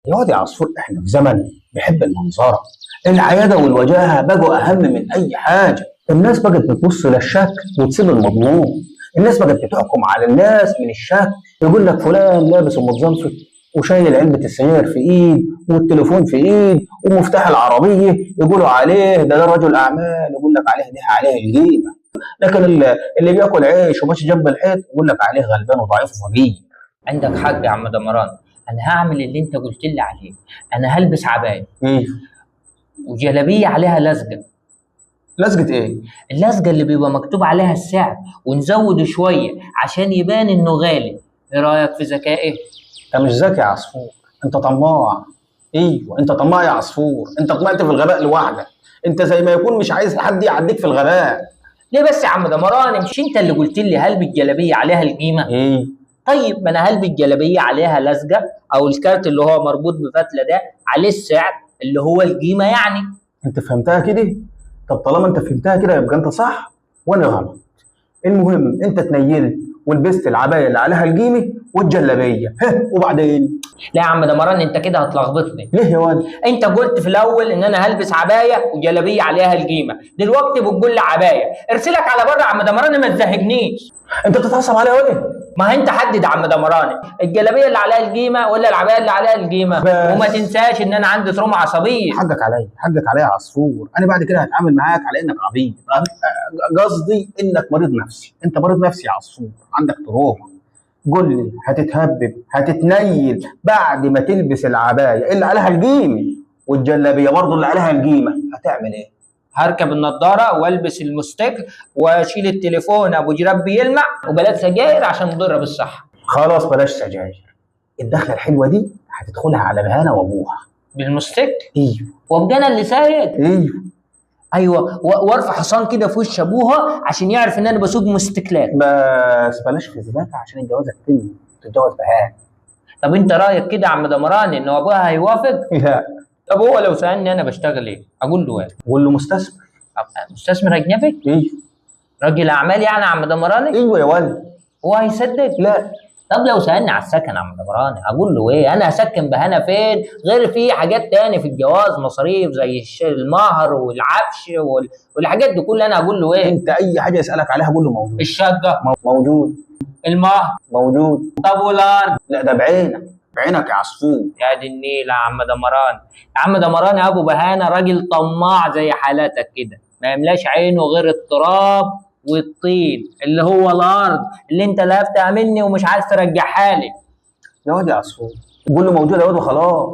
يا واد يا عصفور، احنا في زمن بيحب المنظره. العيادة والوجاهه بقوا اهم من اي حاجة. الناس بقت بتبص للشكل وتسيب المضمون. الناس بقت بتحكم على الناس من الشكل. يقول لك فلان لابس ومتزلفط وشايل علبة السجاير في ايد والتليفون في ايد ومفتاح العربية، يقولوا عليه ده رجل اعمال، يقول لك عليه ده عليه القيمة. لكن اللي بياكل عيش وماشي جنب الحيط يقول لك عليه غلبان وضعيف وفقير. عندك حق يا عم دمران، انا هعمل اللي انت قلت لي عليه. انا هلبس عباية ايه وجلابيه عليها لزجه. لزجه ايه؟ اللزجه اللي بيبقى مكتوب عليها السعر، ونزوده شوية عشان يبان انه غالي. ايه رايك في ذكائي؟ انت مش ذكي يا عصفور، انت طماع. ايوه انت طماع يا عصفور، انت طمعت في الغباء لوحدك. انت زي ما يكون مش عايز حد يعديك في الغباء. ليه بس يا عم دمران؟ مش انت اللي قلت لي هلبس جلابية عليها القيمة؟ ايه طيب ما انا هلبس جلابية عليها لزجه، او الكارت اللي هو مربوط بفتله ده عليه السعر اللي هو القيمة يعني. انت فهمتها كده؟ طب طالما انت فهمتها كده يبقى انت صح وانا غلط. المهم انت تنيلت ولبست العباية اللي عليها القيمة والجلابيه، ها وبعدين؟ لا يا عم دمران، انت كده هتلخبطني. ليه يا واد؟ انت قلت في الاول ان انا هلبس عباية وجلابيه عليها القيمة، دلوقتي بتقول لي عباية. ارسلك على بره يا عم دمران، ما تزهقنيش. انت بتتعصب عليا ولا ايه؟ ما انت حدد يا عم دمراني، الجلابية اللي عليها القيمة ولا العباية اللي عليها القيمة؟ بس. وما تنساش ان انا عندي trauma عصبية. حقك عليا، حقك عليا يا عصفور. انا بعد كده هتعامل معاك على انك عبيط. قصدي انك مريض نفسي. انت مريض نفسي يا عصفور، عندك trauma. قول لي هتتهبب هتتنيل بعد ما تلبس العباية اللي عليها القيمة والجلابيه برضه اللي عليها القيمة، هتعمل ايه؟ هركب النضارة والبس المستك واشيل التليفون ابو جراب بيلمع، وبلاش سجاير عشان مضرة بالصحة. خلاص بلاش سجاير. الدخلة الحلوة دي هتدخلها على بهانه وابوها بالمستك؟ ايوه. وابقى انا اللي سايق؟ ايوه ايوه، وارفع حصان كده في وش ابوها عشان يعرف ان انا بسوق موتوسيكلات. بس بلاش خزبات عشان الجوازه تتم تتجوز بهاء. طب انت رايك كده يا عم دمران ان ابوها هيوافق؟ لا. طب هو لو سالني انا بشتغل ايه؟ اقول له ايه؟ قول له مستثمر. مستثمر اجنبي؟ ايوه. راجل اعمال يعني يا عم دمراني؟ ايوه يا ولد. هو هيصدق؟ لا. طب لو سالني على السكن يا عم دمراني اقول له ايه؟ انا هسكن بهنا فين؟ غير في حاجات تاني في الجواز، مصاريف زي المهر والعفش والحاجات دي كلها، انا هقول له ايه؟ انت اي حاجة يسالك عليها قول له موجود. الشقة موجود. المهر موجود. طب والارض؟ لا ده بعينك، بعينك يا عصفور. يا دي النيل يا عم دمران. يا عم دمران يا ابو بهانه راجل طماع زي حالاتك كده، ما يملاش عينه غير التراب والطين اللي هو الارض اللي انت لهفتها مني ومش عايز ترجعها لي. يا واد يا عصفور قول له موجود يا واد وخلاص.